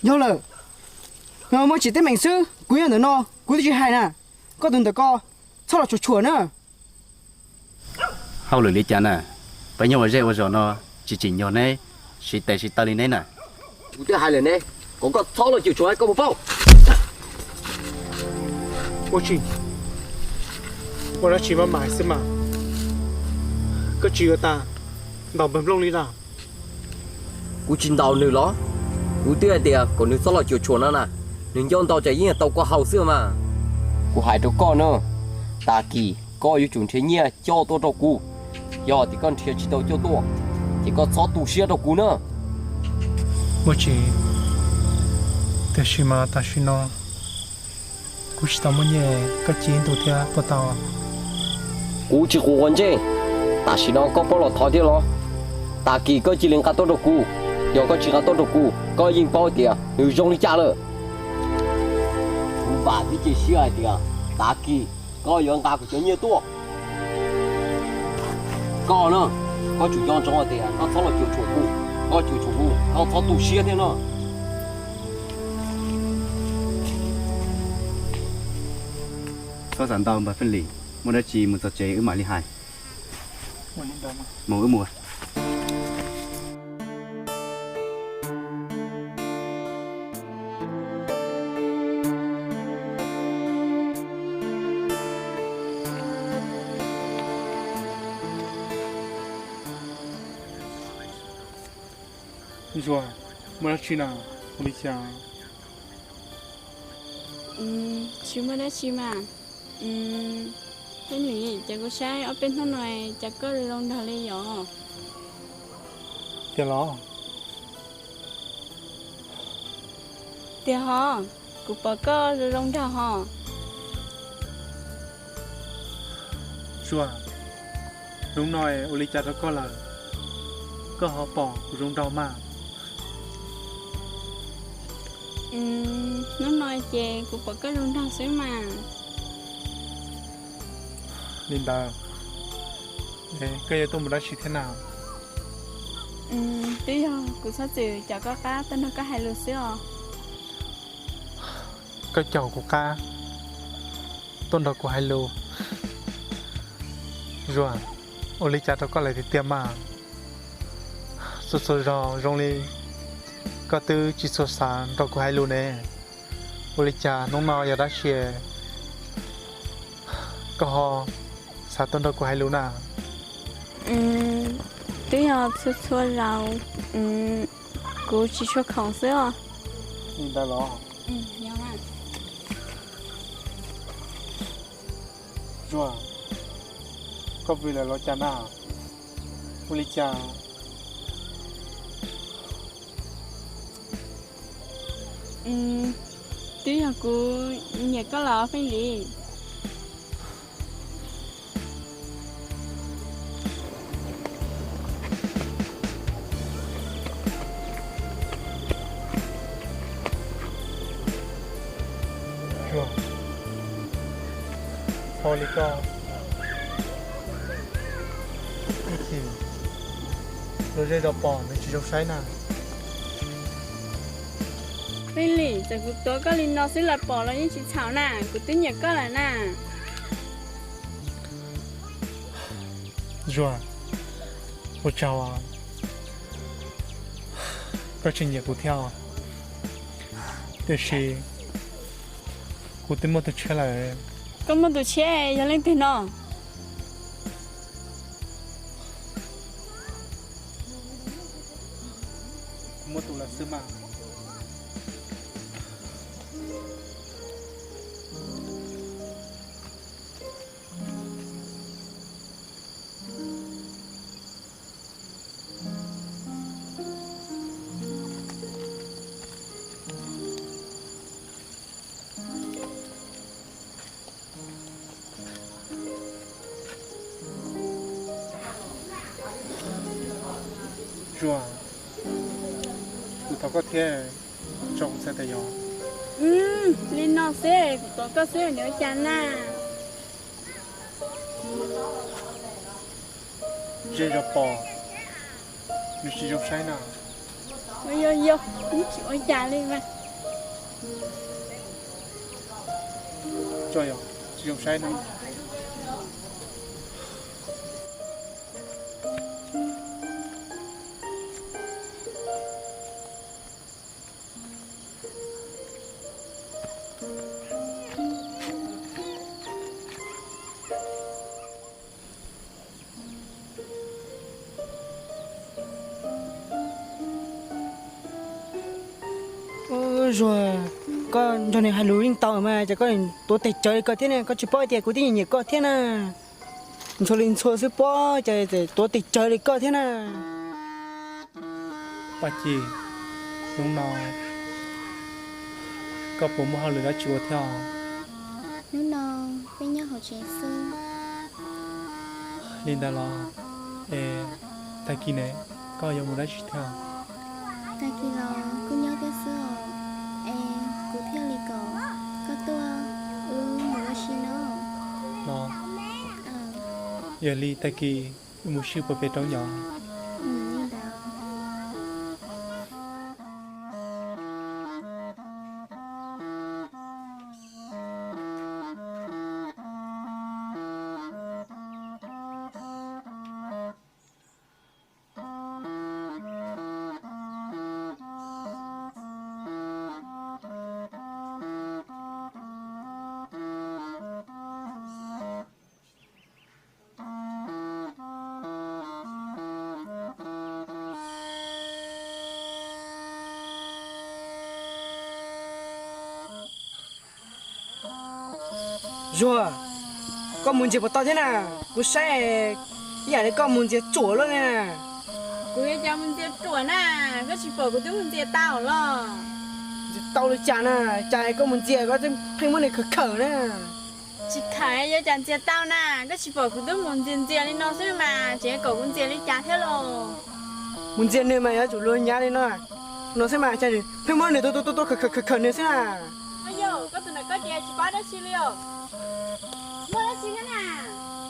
Yog lawm, muaj tsis teeb meem xwb, kuv yog ntawm no kuv twb tsis hais na. Koj tus ntawm ko txhob los tshuam tshuam na. Hauj lwm li cas na, peb nyob ua zej ua zos no tsis tsim nyog neb siv tes siv taw li neb na. Kuv twb hais lawm ne, kom koj txhob los cuam tshuam koj puas paub? Ua tsis, ua dab tsi maj mam xwb mas, koj tsis yuav tas ntaus npawg Nplooj li na. Kuv tsis ntaus nws los? Kuv twb hais tias kom nws txhob los cuam tshuam no na, nws nco ntau tsam yeej tau koj haus xwb mas. Kuv hais rau koj na, tag kis koj yuav tsum nrhiav nyiaj coj tuaj rau kuv. Yog tias koj nrhiav tsis tau coj tuaj, ces koj txhob tu siab rau kuv na. Muaj tsis, tiam sis mas tam sim no kuv tsis tau muaj nyiaj, koj cia ib ntus thiab puas tau? Kuv tsis quav quav ntsej, tam sim no koj paub los thov thiab los? Tag kis koj cia li nqa tuaj rau kuv. Yog koj tsis nqa tuaj rau kuv, koj yeej paub tias nws zoo li cas lawm. Kuv vam thiab cia siab hais tias tag kis koj yuav nqa kuv cov nyiaj tuaj. Koj na, koj tsum nco ntsoov hais tias koj txhob los cuam tshuam kuv, koj cuam tshuam kuv koj txhob tu siab thiab no. Txhob xav ntau npawg Feej Lim, muaj dab tsi mus txog tsev wb mam li hais. Mus wb mus. Ntsuag, muaj dab tsi na? Ua li cas? Tsis muaj dab tsi mas. Thiab nim ces kuv saib ob peb hnub no cas koj zoo nraug li yom? Tiag los? Tiag ho, kuv pom koj zoo zoo nraug ho. Ntsuag, hnub no ua li cas rau koj lawm, koj ho pom kuv zoo nraug mas? Hnub no ces kuv pom koj zoo nraug xwb mas. Li ntawd, koj yuav tuaj mus dab tsi thiab na? Twb yog kuv txhob txwm caum koj qab tuaj nrog koj hais lus xwb os. Koj caum kuv qab tuaj nrog kuv hais lus? Zuag, ua li cas rau koj lawm tiag tiag mas? Txhua txhua zaus zoo li koj twb tsis txhua xav nrog kuv hais lus ne. Ua li cas hnub no yog dab tsi koj ho xav tuaj nrog kuv hais lus na? Twb yog txhua txhua zaus kuv tsis tshua khoom xwb os. Li ntawd los? Zuag, koj vwm lawm los cas na? Ua li cas? Twb yog kuv nyiam koj los Feej Lis. Ua li koj ib chim los zej zos pom nws tsis zoo saib na. Feej Lis, txawm kuv tuav koj li no xwb lawv pom los yeej tsis txhaum na, kuv twb nyiam koj lawm na. Zuag, ua tsaug koj tseem nyiam kuv thiab os. Tiam sis kuv twb muaj tus tshiab lawm. Koj muaj tus tshiab yog leej twg no? Kuv muaj tus lawm xwb mas. Zuag, kuv thov koj thiab, tso kuv txhais tes yom. Li no xwb kuv thov koj xwb, nws ua cas na? Zej zos pom nws tsis zoo saib na. Yog yog, tsis ua cas li mas. Tsis zoo saib no. Zuag, koj nrog nws hais lus yeej tau mas, cas koj tuav tes tsawv li koj thiab ne? Koj tsis paub tias kuv twb nyiam nyiam koj thiab na. Ntxhua li ntxhua xwb pob, cas tuav tes tsawv li koj thiab na. Paj Ci, hnub no koj puas muaj hauj lwm dab tsi ua thiab? Hnub no peb nyob hauv tsev xwb. Li ntawd los, es tag kis ne, koj yuav mus dab tsi thiab? Tag kis los kuj nyob thiab xwb os. Es kuv thiaj li kom koj tuaj, wb mus ua si no. No, yog li tag kis wb mus sib puag pem roob yos. Zuag, koj mus ntxias puas tau thiab na? Kuv saib ib yam li koj mus ntxias ruam luaj na. Kuv yuav cas mus ntxias ruam na, koj tsis pom kuv twb mus ntxias tau los? Ntxias tau li cas na, cas koj mus ntxias koj twb pheej muab nws khawm khawm na. Tsis khawm yuav cas ntxias tau na, koj tsis pom kuv twb mus ntxias ntxias li no xwb mas, tseem kom kuv ntxias li cas thiab los? Mus ntxias nws mas yuav tsum luag nyav li no, no xwb mas, cas pheej muab nws tua tua tua khawm khawm khawm nws xwb na. Yog koj tus ntawm koj ces tsis paub dab tsi li os. Muaj dab tsi thiab na?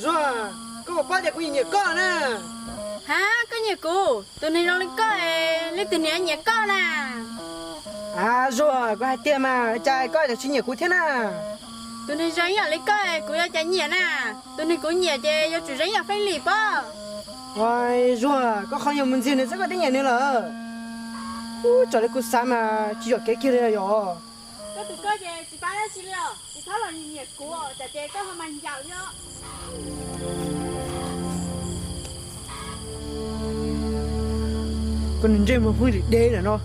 Zuag, koj puas paub tias kuv nyiam nyiam koj na? Ha, koj nyiam kuv? Tus neeg zoo li koj, leej twg nyiam nyiam koj na? A, Zuag, kuv hais tiag mas, cas koj tsis nyiam kuv thiab na? Tus neeg zoo ib yam li koj kuv yuav cas nyiam na? Tus neeg kuv nyiam ces yuav tsum zoo ib yam Fej Lis pob. Ua, Zuag, koj qhov nyuag mus ntxias nws xwb koj twb nyiam nws lawm. Ub, raws li kuv xav mas tsis yog kev kiag li yom. Koj tus koj ces tsis paub dab tsi li os, tsis txhob los nyiam kuv, tsam ces koj ho mas ncaws thiab. Koj niag ntsej muag pheej lim deb lawm no,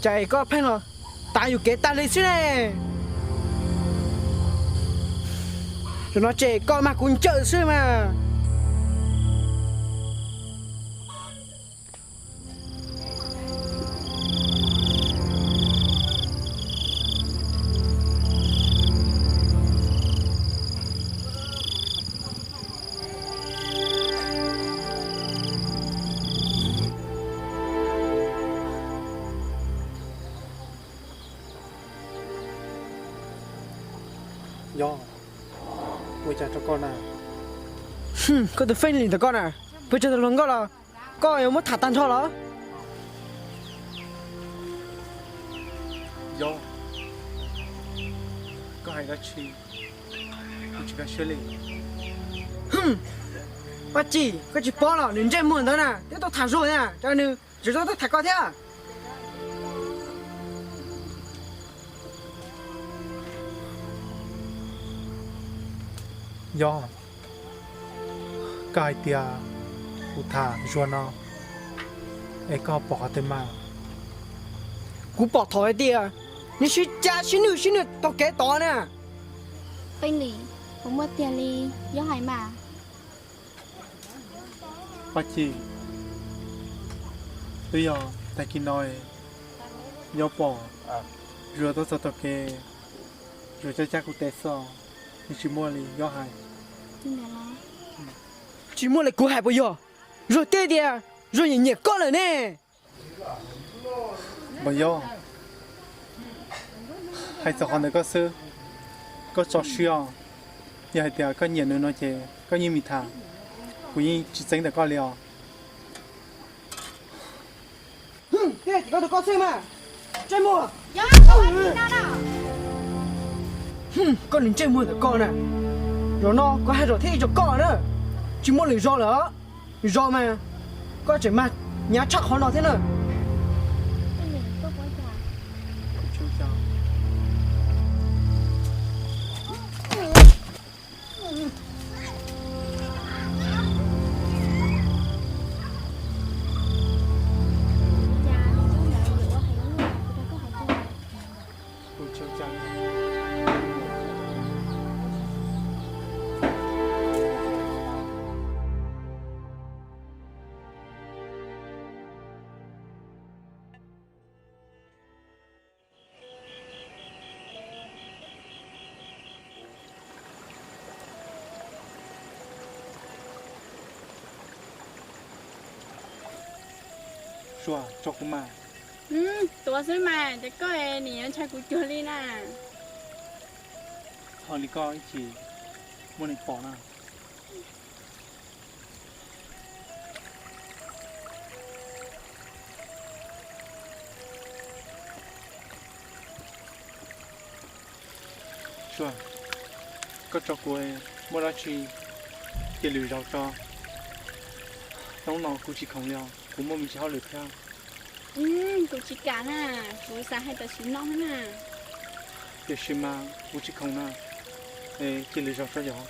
cas koj pheej los tav yus kev tag li xwb ne. Zaum no ces koj mag kuv ncaws xwb mas. Yog, ua cas rau koj na? Koj tus Fej Lis ntawm koj na, pes tsawg tus hluas nkauj los koj yuav muab tham tag nrho los? Yog, koj hais dab tsi kuv tsis nkag siab li. Paj Ci, koj tsis paub los nws ntsej muag ntawd na twb tau tham Zuag na, cas nws tseem tau tham koj thiab? Yog, koj hais tias kuv tham Zuag no, es koj pom qhov twg mas? Kuv pom thaum hais tias nws sib cav sib nwj sib nwj taug kev tod na. Paj Ci, twb yog tag kis no Yob pom Zuag tuaj txog taug kev, Zuag cab cab kuv tes xwb, yeej tsis muaj li Yob hais. Tsis muaj li kuv hais puas yog? Zuag teb tias Zuag nyiam nyiam koj lawm ne. Npawg Yob, hais txog qhov ntawd koj xwb, koj tso siab os. Yog hais tias koj nyiam nws no ces koj yeej meem tham, kuv yeej tsis txeeb ntawm koj li os. Koj rau koj xwb mas, ntsej muag. Koj niag ntsej muag ntawm koj na, zaum no kuv hais rau thiab ib zaug koj na, tsis muaj lwm zaus lawm. Zaum mas koj tseem mag hnyav tshaj qhov no thiab na. Sua, tso kuv mas. Tuav xwb mas, ces koj nim yuav ntshai kuv cuag li na. Ho li koj ib chim muaj neeg pom na. Sua, koj tso kuv muaj dab tsi cia lwm zaus tso. Hnub no kuv tsis khoom li os, kuv muaj me ntsis hauj lwm thiab. Kuv tsis kam na, kuv xav hais tam sim no na. Tiam sis mas kuv tsis khoom na, cia lwm zaus tso yom.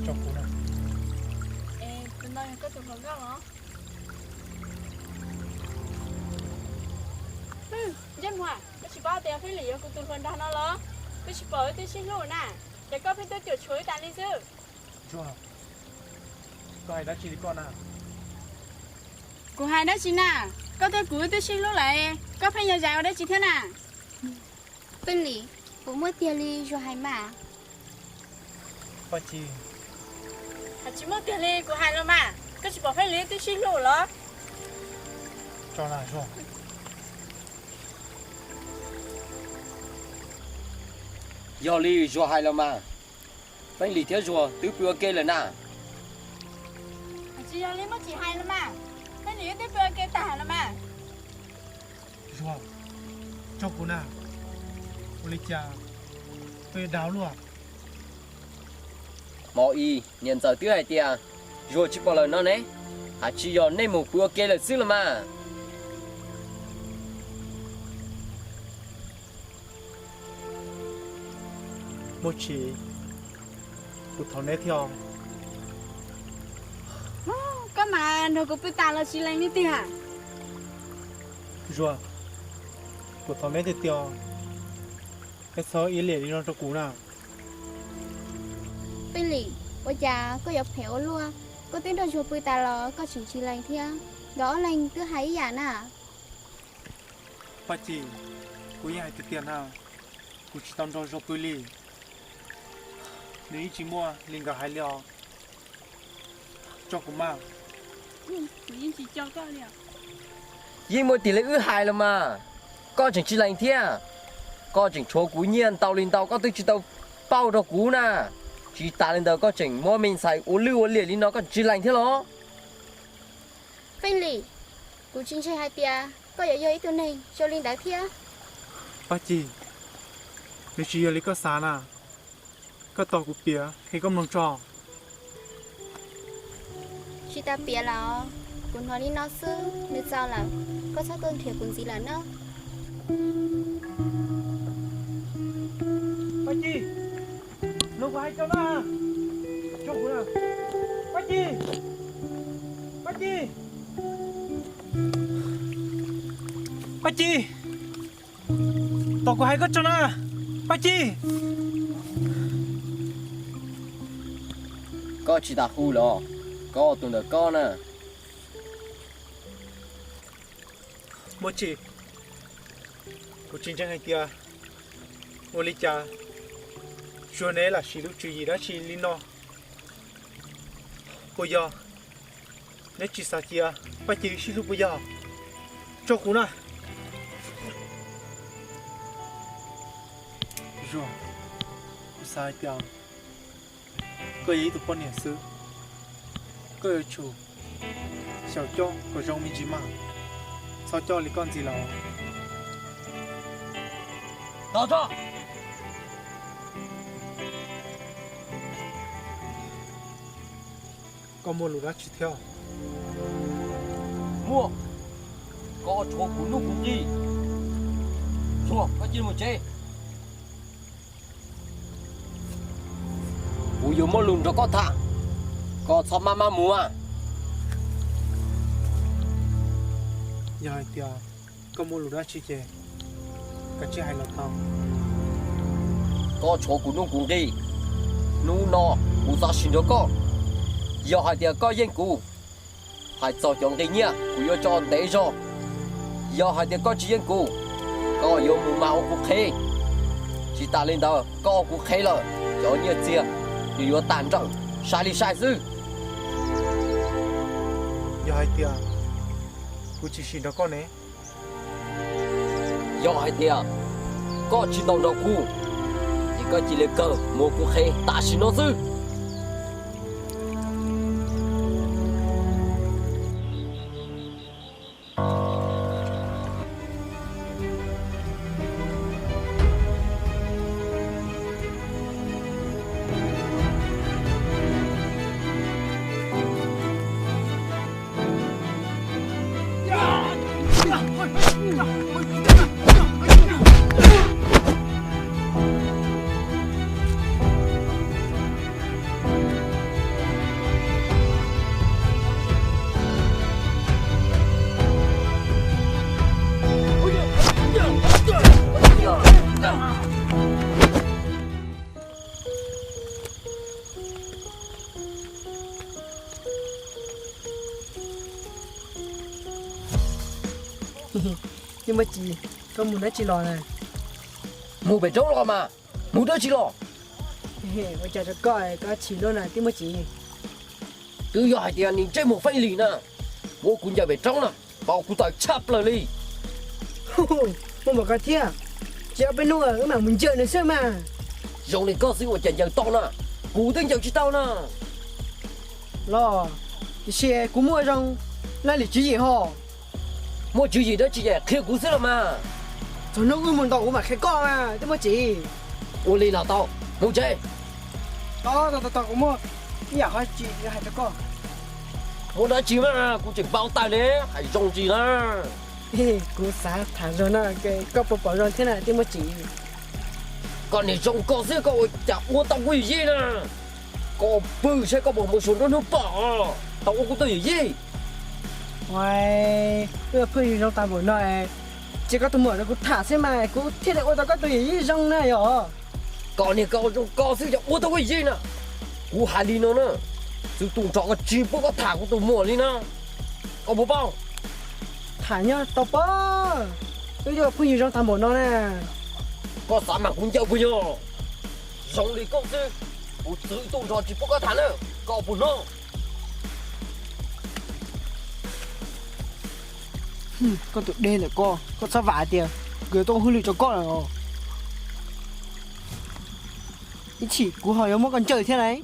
Tso kuv na. Es tus no yog koj tus hluas nkauj los? Ntsej muag, koj tsis paub tias Fej Lis yog kuv tus hluas nraug no los? Koj tsis pom wb twb sib hlub na, ces koj pheej tuaj cuam tshuam wb tas li xwb. Koj hais dab tsi li koj na? Kuv hais dab tsi na? Koj thiab kuv wb twb sib hlub lawm, koj pheej yog zais ua dab tsi thiab na? Fej Lis, puas muaj tiag li Zuag hais mas? Paj Ci, hais tsis muaj tiag li, kuv hais los mas, koj tsis pom Fej Lis twb sib hlub los? Tso na Zuag. Yog li Zuag hais los mas, Fej Lis thiab Zuag twb pw ua ke lawm na. Hais tsis yog li, muaj tsis hais los mas, Fej Lis wb twb pw ua ke tag los mas. Zuag, tso kuv na, ua li cas koj yuav dag luaj? Mos Is, niam ntxawm twb hais tias Zuag tsis pom lawm no ne, hais tsis yog nej mus pw ua ke lawm xwb los mas. Muaj tsis, kuv thov neb thiab os. Koj mas nrog kuv pw tas los tsis lees li tiag. Zuag, kuv thov neb tiag tiag, neb txhob iab liam li no rau kuv na. Fej Lis, ua cas koj yuav phem ua luaj? Koj twb nrog Zuag pw tas los koj tseem tsis lees thiab, nkawd ob leeg twb hais ib yam na. Paj Ci, kuv yeej hais tiag tiag na, kuv tsis tau nrog Zuag pw li. Nws yeej tsis muaj li nkawd hais li os. Tso kuv mas. Yeej muaj tiag li wb hais los mas, koj tseem tsis lees thiab. Koj tseem tshuav kuv nyiaj ntau li ntau koj twb tsis tau pauj rau kuv na. Tsis tas li ntawd koj tseem muab me ntxhais ua lwj ua liam li no koj tseem tsis lees thiab los? Fej Lis, kuv tsis ntseeg hais tias koj yuav yog ib tug neeg zoo li ntawd thiab. Paj Ci, nws tsis yog li koj xav na. Koj tos kuv piav qhia koj mloog tso. Tsis tas piav los, kuv hnov li no xwb nws txaus lawm, koj txhob tuaj nrhiav kuv ntxiv lawm nawb. Paj Ci, los kuv hais rau na. Paj Ci, Paj Ci, Paj Ci, tos kuv hais koj tso na, Paj Ci. Koj tsis tas hu los, koj tus ntawm koj na. Muaj tsis, kuv tsis ntseeg hais tias ua li cas Zuag neb lam siv lub tswv yim dab tsi li no. Puas yog neb tsis xav cia Paj Ci sib hlub puas yog? Tso kuv na. Zuag, kuv xav hais tias koj yog ib tug poj niam xwb, koj yuav tsum xyaum coj kom zoo me ntsis mas, txhob coj li koj ntxiv lawm. Koj muaj lus dab tsi thiab? Muaj, koj tshuav kuv nuj kuv nqi. Tsuag, koj cia li mus tsev. Kuv yuav muaj lus nrog koj tham, koj txhob maj maj mus. Yog hais tias koj muaj lus dab tsi ces kav tsij hais los tau. Koj tshuav kuv nuj kuv nqi, hnub no kuv xav sim nrog koj. Yog hais tias koj yeej kuv, hais txog cov nqi nyiaj kuv yuav tso ntev zog. Yog hais tias koj tsis yeej kuv, koj yuav mus mag ua kuv qhev. Tsis tas li ntawd, koj ua kuv qhev lawm, cov nyiaj txiag nws yuav tag nrho, sai li sai xwb. Yog hais tias kuv tsis sim nrog koj ne? Yog hais tias koj tsis tau nrog kuv, ces koj cia li kawg mus ua kuv qhev tam sim no xwb. Tij Muaj Tsim, koj mus dab tsi los na? Mus pem roob los mas, mus dab tsi los? Ua cas rau koj, koj chim luaj na Tij Muaj Tsim. Twb yog hais tias nws ntsej muag Feej Lis na, muab kuv ncaws pem roob na, tau kuv tawm tshaj plaws li. Muaj npaum koj thiab, tsis ob peb hnub wb mam mus ncaws nws xwb mas. Zoo li koj xwb ua cas ncaws tau na, kuv twb ncaws tsis tau na. Los, tiam sis kuv muaj zoo laj lim tswv yim ho. Muaj tswv yim dab tsi es qhia kuv xwb los mas. Txog hnub wb mus ntaus kuv mam qhia koj mas Tij Muaj Tsim. Ua li los tau, mus tsev. Tos, tos, tos, kuv muaj ib yam qhov tsis hais rau koj. Muaj dab tsi mas kuv tseem npau taws li, hais zoo tsis na. Kuv xav tham zoo no, koj puas pom zoo thiab na Tij Muaj Tsim? Koj niag zoo koj xwb koj ua cas ua tau kuv yawm yij na. Koj pw saib koj puas mus saum nruab hnub pom, tau ua kuv tus yawm yij. Wb pheej zoo tas npaum no, ces koj tus muam rau kuv tham xwb mas kuv thiaj li ua tau koj tus yawm yij zoo na yom. Koj niag koj zoo koj xwb yog ua tau kuv yawm yij na. Kuv hais li no na, txwv tu nrho koj tsis pub koj tham kuv tus muam li na. Koj puas paub? Tham nyob tau pob, wb yuav pheej zoo tas npaum no na. Koj xav mas kuv ncaws puas yog? Zoo li koj xwb, kuv txwv tu nrho tsis pub koj tham na, koj puas hnov? Koj tus dej ntawm koj, koj txhob vam tias kuv yuav tuaj ua hauj lwm rau koj lawm. Ib chim kuv ho yuav muab koj ncaws thiab lauj.